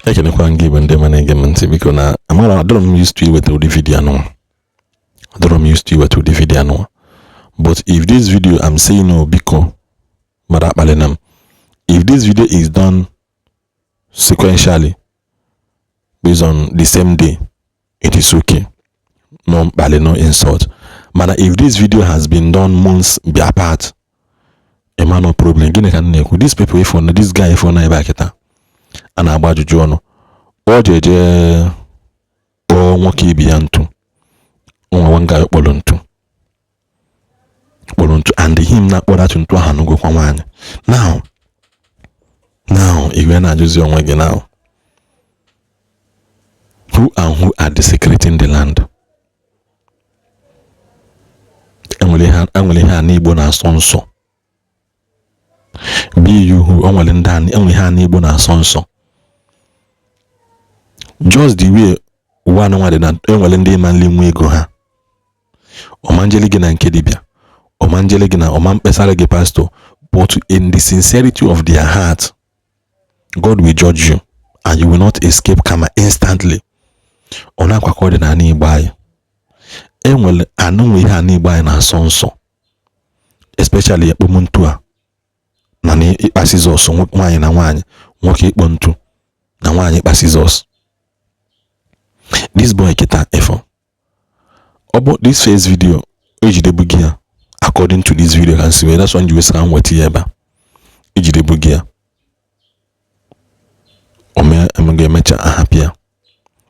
Ekenekwa gị bụ ndị ma na-ege m ntị. Biko, na amara adọrọ m used to iweta ụdị video anụnwa, adọrọ m used to iweta ụdị video anụnwa. But if this video I'm saying, no, biko mara akpalina m. If this video is done sequentially based on the same day, it is okay, no mkpali, no insult. Mana if this video has been done months be apart, ema no problem. Gịnị ka m na-ekwu? These people, ifo na this guy, ifo na ebe a kịta a na-agba ajụjụ ọnụ, ọ ji eje kpọọ nwoke ibi ya ntu, nwa nwa guy kpọrọ ntu, kpọrọ ntu, and him na-akpọrọ atụ ntu ahụ anụgokwa nwaanyị. Now iwe na-ajụzi onwe gị, now who and who are desecrating the land? Enwere ihe a n'Igbo na-asọ nsọ, be you who o nwere ndị a, enwere ihe a n'Igbo na-asọ nsọ. Just the way ụwa anụnwa dị na enwere ndị ịma nli nwa ego ha, ọmanjeli gị na nke dibịa, ọmanjeli gị na ọma mkpesara gị pastor, but in the sincerity of their heart, God will judge you and you will not escape karma instantly. Ọ na-akwakọ ọdịnala Igbo anyị, enwere anụnwe ihe ana Igbo anyị na-asọ nsọ, especially ekpomntu a na ịkpa scissors, nwaanyị na nwaanyị, nwoke ịkpọ ntu na nwaanyị ịkpa scissors. This boy kịta efo ọ bụ this first video ejidebughị ya. According to this video ka nsi wee, that's why ji wee sị ka m weta ya ebe a. Ejidebughị ya, o mee ga-emecha ahapụ ya,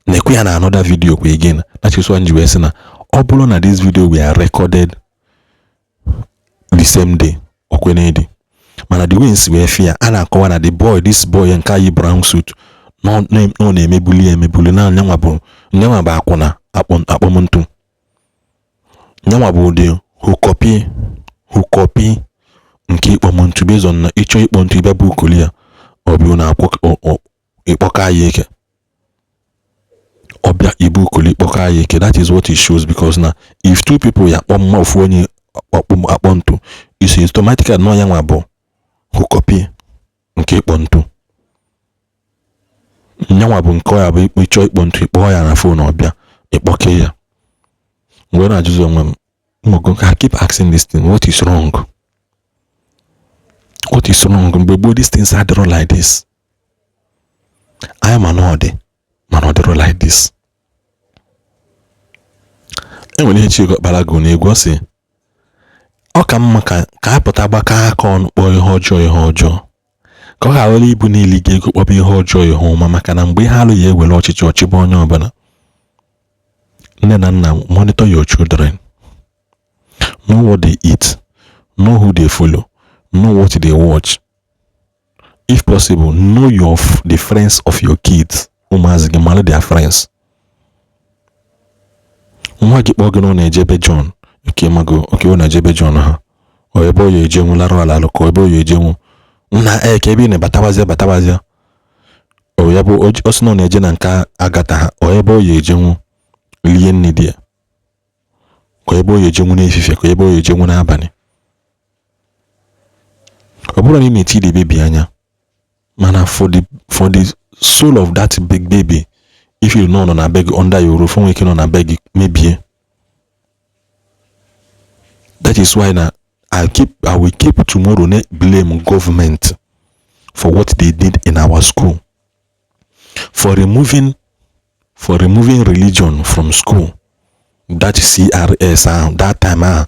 na-ekwe ya na another video kwa again. That is why ji wee sị na ọ bụrụ na this video were recorded the same day, okwenedi. Mana the way nsi wee fia a na-akọwa na the boy, this boy nke yi brown suit nọ na-emebuli emebuli na nyanwa bụ akwụna akpọmntu, nyanwa bụ ụdị hụkọpi hụkọpi nke ịkpọmntu, based on na ịchọ ịkpọ ntu, ịbịa bụ ukoli ya, ọ bụ na ịkpọka ya eke, ọbịa ibu ukoli ịkpọka ya eke. That is what it shows, because na if two people ya akpọ mma ofu onye akpọ ntu, is automatically nọ ya nwa bụ hụkọpi nke ịkpọ ntu, nyanwa bụ nke ọ ya bụ ịchọ ịkpọ ntu, ịkpọọ ya na phone, ọbịa ịkpọke ya. Mgbe na-ajụzi onwe m mmogo, I keep asking this thing: what is wrong? What is wrong? Mgbe gboo, these things adịrọ like this. Anyị ma na ọ dị, mana ọ dịrọ like this. Enwere ihe Chike Ọkpara gụ n'egwu, ọ sị ọ ka mma ka a pụta gbakọ aka ọnụ kpọọ ihe ọjọọ ihe ọjọọ, ka ọ ghara ibu niile ga ego kpọba ihe ọjọọ ihe ọma, maka na mgbe ihe alụ ya ewere ọchịchị ọchịba onye ọbụla. Nne na nna, monitor your children, know what they eat, know who they follow, know what they watch. If possible, know your the friends of your kids. Ụmụazị gị, mara their friends. Nwa gị kpọọ gị na ọ na-ejebe John, oke mago oke, ọ na-ejebe John ha, ọ ebe ọ ya ejenwu larụ ala alụ, ka ebe ọ ya ejenwu nna ee, ka ebe ị na-ebatabazie batabazie, ọ ya bụ ọ sị na ọ na-eje na nke agata ha, ọ ebe ọ ya ejenwu lie nne di ya, ka ebe ọ ya ejenwu n'efifie, ka ebe ọ ya ejenwu n'abalị. Ọ bụrụ na ị na-eti the baby anya, mana for the soul of that big baby, if you know nọ na be gị under your roof, nwere ike nọ na be gị mebie. That is why na I will keep tomorrow na blame government for what they did in our school, for removing religion from school, that CRS ahụ that time ahụ.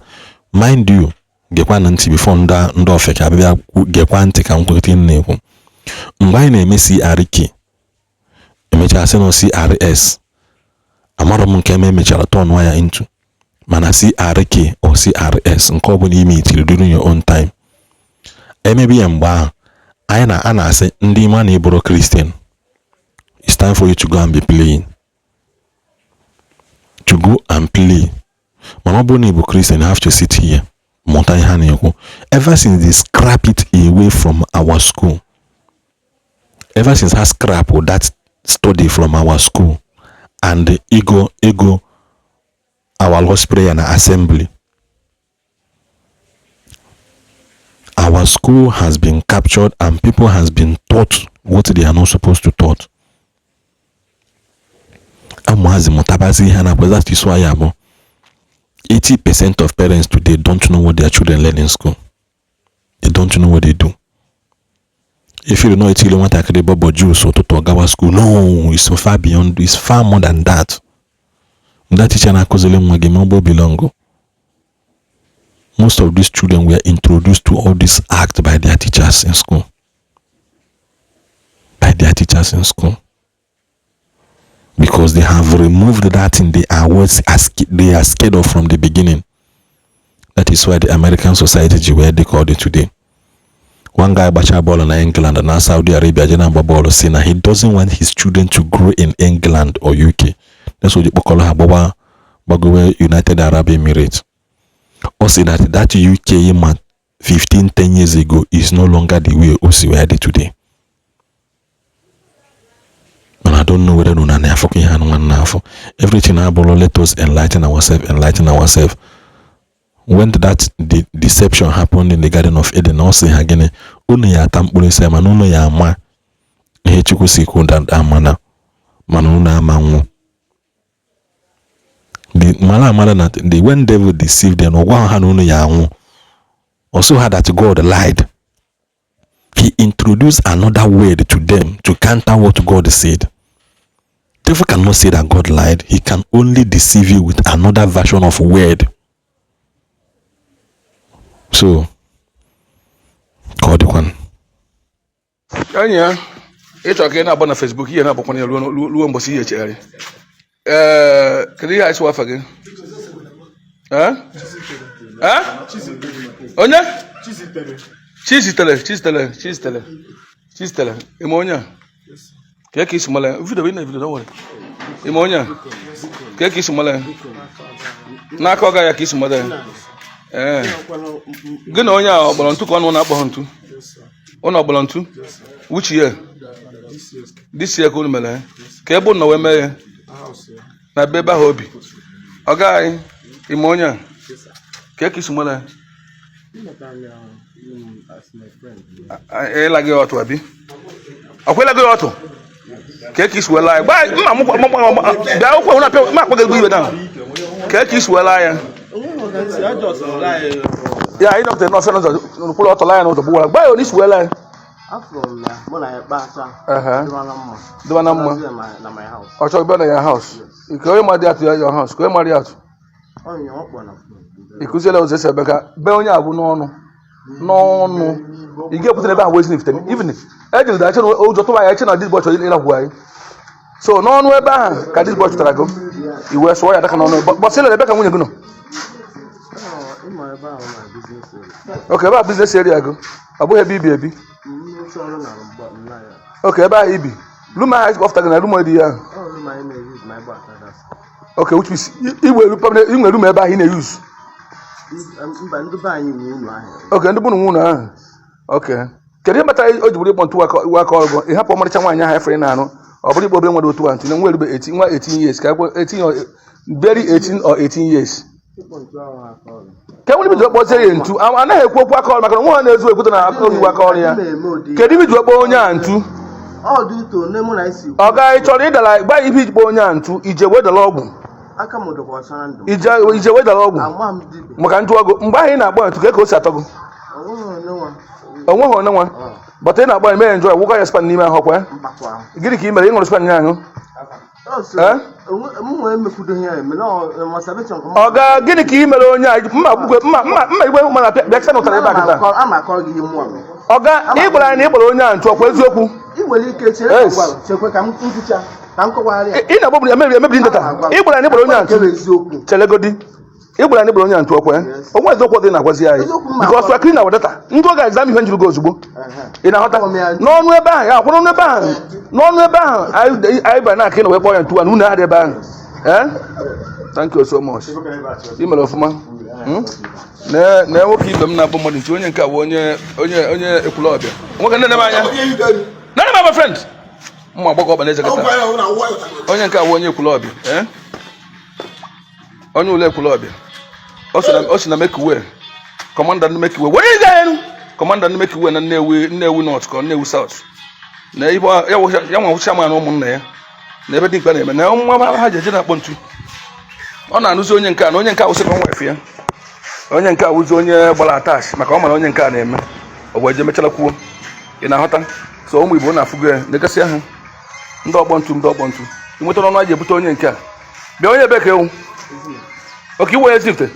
Mind you, gekwa na ntị before ndị ofeke abịa gekwa ntị ka m kweta m na-ekwu. Mgbe anyị na-eme CRK, emechaa sị na CRS, amarọ m nke eme emechara turn ya into, mana CRK or CRS, nke ọbụla ime itiri during your own time, emebe ya mgbe ahụ, anyị na a na-asị ndị ma na ịbụrụ Christian, it's time for you to go and be playing, to go and play. Mana ọ bụrụ na ị bụ Christian, you have to sit here mụta ihe a na-ekwu. Ever since they scrap it away from our school, ever since ha scrap that study from our school and ego ego our Lord's Prayer na assembly, our school has been captured and people has been taught what they are not supposed to taught. Ụmụazị mụtabazi ihe na-akwa. That is why ya bụ 80% of parents today don't know what their children learn in school. They don't know what they do. If you know, etili nwatakịrị bọbọ juice ụtụtụ, ọ gawa school. No, it's so far beyond, it's far more than that. That teacher na-akụziri nwa gị ma ọ bụ belong. Most of these children were introduced to all this act by their teachers in school, by their teachers in school, because they have removed that thing they are what they are scared of from the beginning. That is why the American society ji wee dị ka ọ dị today. One guy gbacha bọọlụ na England na Saudi Arabia je na-agba bọọlụ, si na he doesn't want his children to grow in England or UK. That's what kpọkọrọ ha gbawa gbagowe United Arab Emirates. Ọ sị that that UK ma 15 10 years ago is no longer the way o si wee dị today. But I don't know whether unu na-afọ ihe anụ nwanne afọ. Everything abụrụ, let us enlighten ourselves, enlighten ourselves. When that the deception happened in the Garden of Eden, ọ sị ha gịnị? Unu ya ata mkpụrụ isi, mana unu ya ama ihe Chukwu si kwu amana, mana unu ama nwụ. The mara amara na the when devil deceived them, ọ gwa ha na unu ya anwụ. Also ha that God lied. He introduced another word to them to counter what God said. Devil cannot say that God lied. He can only deceive you with another version of word. So ka ọ dịkwanụ. Enyi ya, ịchọ ka ị na-agba na Facebook, ihe na-agbakwana ya ruo mbọsị ihe echegharị. Ee, kedu ihe anyị sịwa afa gị? Ee? Ee? Onye Chizitere, Chizitere, Chizitere, Chizitere. Ime onye a ka isi mara ya? Video ị na video, don't worry. Ime onye a ka isi mara ya? N'aka ọga ya ka isi mara ya? Ee. Gị na onye a ọ kpọrọ ntu ka ọ nụ na-akpọ ntu? Ụnụ ọkpọrọ ntu? Which year? This year ka unu mere ya? Ka ebe unu nọ wee mee ya? Na be ebe ahụ obi ọ gaghị. Ime onye a ka isi mara ya? Ịla gị ọtụ abi ọkwa ịla gị ọtụ ka isi wee laa ya? Gbaa mma m bịa akwụkwọ na apịa ma akpọ gị egwu ibe na ka isi wee laa ya. Ya anyị nọpụtara n'ọfịa n'ụzọ n'ụkwụrụ ọtọ laa ya n'ụzọ gbuwara. Gbaa ya onye isi wee laa ya. Dịba na mma. Ọ chọrọ bịa na ya house nke onye ma dị atụ ya, your house ka onye mara ya atụ. Ị kụziela ụzọ esi ebe ka be onye a bụ n'ọnụ n'ọnụ. Ị ga-ekwutere ebe ahụ wee zinifite even ejiri dache na ụjọ tụwa ya eche na this boy chọrọ ịlakwu anyị. So n'ọnụ ebe ahụ ka this boy chụtara gị, i wee sụọ ya daka n'ọnụ. Bọsị ebe ka nwunye gị nọ? Ok, ebe a business area gị, ọ bụghị ebe ibi ebi. Ok, ebe ahụ ibi, room ahụ anyị kpọfụta gị na room dị ya ahụ. Ok, which means i nwere room ebe ahụ ị na-use? Ok, ndị bụ nwe ụlọ ahụ. Ok, kedu ihe kpatara o ji bụrụ ịkpọ ntu iwe aka ọrụ gị? Ị hapụ ọmarịcha nwaanyị ahụ efere na-arụ, ọ bụrụ ikpọ obere nwere otu a ntụ na nwa erube 18, nwa 18 years ka 18 or very 18 or 18 years ka enwere ibido kpọzie ya ntu. Anaghị ekwu okwu aka ọrụ maka na nwa ha na-ezu ekwute na aka iwe aka ọrụ ya. Kedu ibe ji kpọọ onye a ntu? Ọ ga ị chọrọ ịdala gba ibe iji kpọọ onye a ntu, ije wedala ọgwụ, ije wedala ọgwụ maka ntụ ọgụ. Mgbe ahụ ị na-akpọ ya ntu, ka o si atọ gị? Onweghị onye nwa bọta ị na-akpọ ya mee enjoy wụkọ ya span n'ime ahụ kwa. Gịnị ka ị mere? Ị ṅụrụ span ya aṅụ? Ọ ga gịnị ka ị mere onye a? Mma gbugwe mma mma mma igwe mma na bịa chana ụtara ebe a kịta. Ọ ga ị gwara anyị na ị gbara onye a ntu, ọkwa eziokwu? Ị na-agbagbu emebiri ndeta. Ị gwara anyị gbara onye a ntu. Chelegodi, ị gwara anyị gbara onye a ntu, ọkwa onwe eziokwu dị na-agwazi anyị? Because we are clean our data. Ndị oge exam ihe njiri gị ozugbo, ị na-aghọta? N'ọnụ ebe ahụ ya kwụrụ n'ọnụ ebe ahụ, n'ọnụ ebe ahụ anyị bara na-akị na wee kpọọ ya ntu a na unu adị ebe ahụ. Eh, thank you so much, ị mere ọfụma. Na nwoke ibe m na-akpọ mmadụ ntu, onye nke a bụ onye onye onye Ekwulọbịa. Nwoke, nne m anya nene m, my friend, mma agbakọ ọkpa n'eze kịta. Onye nke a bụ onye Ekwulọbịa, eh, onye ụlọ Ekwulọbịa. O si na Mekiwe, commander ndị Mekiwe were ịga elu, commander ndị Mekiwe na Nnewi, Nnewi North ka Nnewi South na ya nwa chairman ụmụnna ya. Na ebe dimkpa na-eme na nwa ha ji eje na-akpọ ntu. Ọ na-anụzi onye nke a na onye nke a wụsị ka wife ya, onye nke a wụzi onye gbara attach, maka ọ mara onye nke a na-eme, ọ wee jee mechara kwuo. Ị na-aghọta? So ụmụ Igbo na-afụgo ya negasị ha, ndị ọgbọ ntu, ndị ọgbọ ntu. Ị nwetara ọnụ a ji ebute onye nke a bịa. Onye ebe ka ewu oke iwe Ezifte,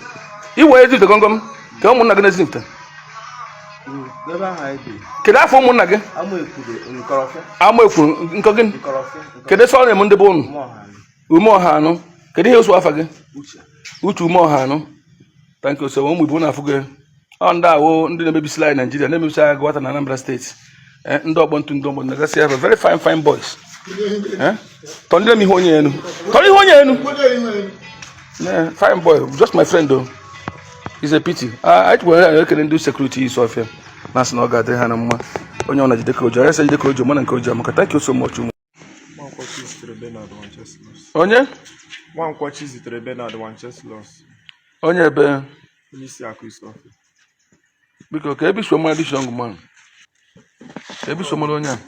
iwe Ezifte gọngọm ka ụmụnna gị na-Ezifte. N'ebe ahụ anyị bi. Kedu afọ ụmụnna gị? Ama Ekwuru Nkọrọfịa. Ama Ekwuru nkọ gịnị? Nkọrọfịa. Kedu ebe ọ na-eme ndị be unu? Umeọha. Ume ọha anụ. Kedu ihe osu afa gị? Uche. Uche Ume ọha anụ. Thank you. So ụmụ Igbo na-afụgo ya. Ọ ndị awụ ndị na-emebisila anyị Naijiria, na-emebisi anyị Agụata na Anambra Steeti. Ndị ọgbọ ntu, ndị ọgbọ nagasị ebe, very fine, fine boys. Tọndịrị m ihe onye enu, tọrọ ihe onye enu. Yeah, fine boy, just my friend though. It's a pity. Anyị kwere anyị ekele ndị security isi ọfịa na-asị na ọ ga-adịrị ha na mma. Onye ọ na-jide ka oji, onye sị jide ka oji, mana nke oji amaka. Thank you so much, ụmụ. Nwankwochi zitere Bernard Wancheslọs. Onye? Nwankwochi zitere Bernard Wancheslọs. Onye ebe? Onye isi akụ isi ọfịa. Biko, ka ebe iso mara this young man, ka ebe iso mara onye a?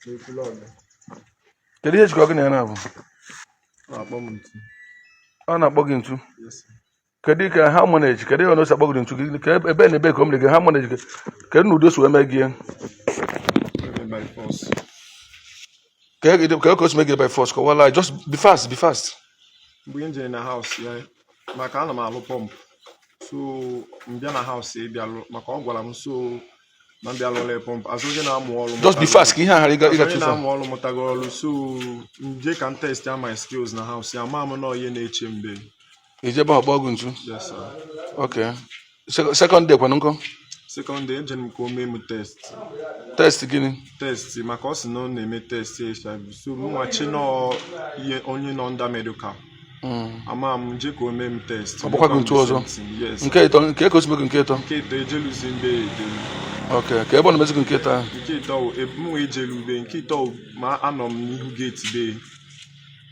N'Ekwulọbịa. Kedu ihe jikọ gị na ya na-abụ? Ọ na-akpọ m ntu. Ọ na-akpọ gị ntu? Yes, sir. Kedu ka ha manage? Kedu ihe ọ na-esi akpọ gị ntu gị? Ka ebe na ebe ka o mere gị ha manage gị? Kedu na ụdị o si wee mee gị ya? Eme by force. Ka o si mee gị by force? Kọwala, just be fast, be fast. Mgbe m jere na house ya, maka ana m alụ pump. So m bịa na house ya ịbịa lụ, maka ọ gwara m so na m bịa lụọla ya pump. Azụ onye na-amụ ọrụ. Just be fast ka ihe a ghara ịga Azụ ịga onye too far. na-amụ ọrụ mụtago ọrụ, so m jee ka m test ya my skills na house ya, ma m nọ ihe na-eche mgbe. Ije ebe ahụ kpọọ gị ntu? Yes, sir. Okay. Second day kwanụ nkọ? Second day, ejere m ka o mee m test. Test gịnị? Test, maka ọ sị na ọ na-eme test HIV, so mụnwa chi nọ ihe onye nọ under medical. Ama m nje ka o mee m test. Ọ gbakwa gị ntu ọzọ? Yes. Nke ịtọ, nke ka o si mee gị nke ịtọ? Nke ịtọ, ejeluzi mbe ede m. Okay, ka ebe ọ na-emezi gị nke ịtọ ahụ? Nke ịtọ wụ, mụnwa ejelu ube nke ịtọ wụ, ma anọ m n'ihu gate be,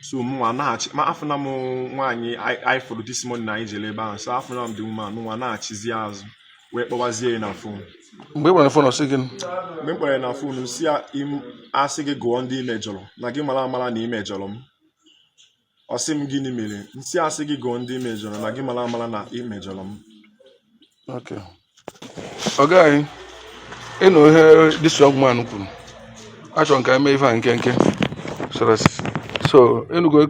so mụnwa naghachi, ma afụna m nwaanyị anyị fụrụ this morning na anyị jere ebe ahụ, so afụna m the woman, mụnwa naghachizi azụ wee kpọwazie ya na phone. Mgbe ị gwara phone, ọ sị gịnị? Mgbe m kpọrọ ya na phone, si ya asị gị gụọ ndị imejọrọ na gị mara amara na imejọrọ m. Ọ sị m gịnị mere nsị asị gị gụọ ndị imejọrọ na gị mara amara na imejọrọ m. Okay. Ọga anyị, ịnụ ihe this young man kwuru, achọrọ m ka anyị mee ife a nke nke so ịnụgo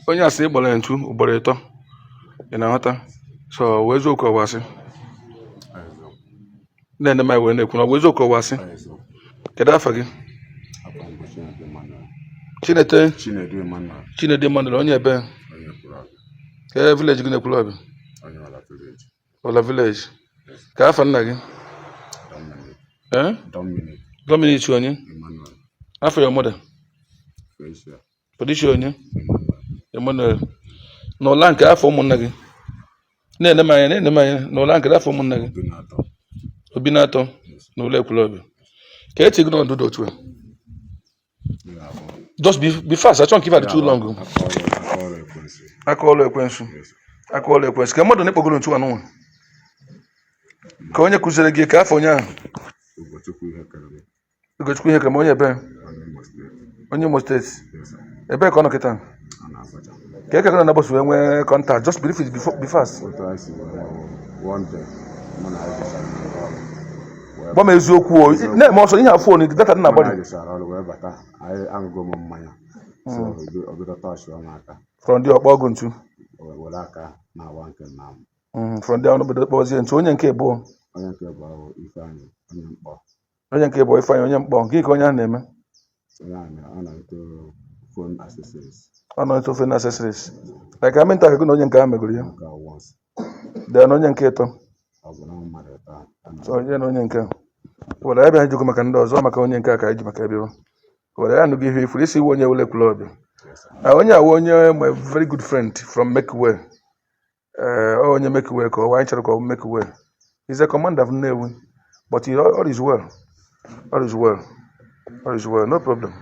onye asị ịgbara ya ntu ugboro ịtọ. Ị na-aghọta? So wee eziokwu ọwa asị na-ene m anyị wee na-ekwu na ọ bụ eziokwu ọwa asị. Kedu afa gị? Chinete? Chinedu Emmanuel. Chinedu Emmanuel, onye ebe? Onye Ekwulọbịa. Ka village gị na-Ekwulọbịa? Onye Ọla village. Ọla village. Ka afa nna gị? Dominic. Eh? Dominic. Dominic onye? Emmanuel. Afọ your mother? Felicia. Felicia onye? Emmanuel. Emmanuel. N'ụla nke afọ ụmụnna gị, na-ene m anya, na-ene m anya, n'ụla nke afọ ụmụnna gị? Obi na-atọ. Obi na-atọ n'ụlọ Ekwulọbịa. Ka eti gị n'ọdụdụ otu a. Just be fast, achọ nke ife adị too long. Aka ọrụ ekwensu. Aka ọrụ ekwensu. Aka ọrụ ekwensu. Ka mmadụ na-ekpogoro ntu anụnwa, ka onye kụziri gị, ka afọ onye ahụ? Ugochukwu ihe karịrị. Ugochukwu ihe kere, onye ebe? Onye Imo Steeti. Onye Imo Steeti? Yes, sir. Ebee ka ọ nọ kịta? A na-abacha. Ka eke na bọs wee nwee contact? Just brief it before, be fast. Otu anyị si wee nwee, one day mụ na anyị jechara ọrụ wee Gwa m eziokwu o, na-eme ọsọ ihe a, phone data dị mụ na na-agbari. anyị jechara ọrụ wee bata, anyị aṅụgo m mmanya, so o bido tọchịọ m aka. From there ọkpọ ọgụ ntu? O wee were aka na-awa nke na m. From there ọnụ kpọzie ntu. Onye nke abụọ? Onye nke bụ Ifeanyị, onye mkpọ. Onye nke abụọ, Ifeanyị onye mkpọ. Gịnị ka onye ahụ na-eme? Onye a ọ na-eto phone accessories. Ọ nọ into phone accessories. Like how many times gị na onye nke ahụ megoro ya? Nke a once. Then onye nke ịtọ? Ọ bụ na mmadụ taa. So onye na onye nke a were ya bịa jụgo maka ndị ọzọ, maka onye nke a ka anyị ji maka ya bịawa were ya nụgo ihe ifuru isi iwe onye wele Ekwulọbịa. Ah, onye a wụ onye my very good friend from Makeway. Ee, ọ onye Makeway ka ọ anyị chọrọ ka ọ bụ Makeway. He's a commander of Nnewi, but all is well, all is well, all is well, no problem.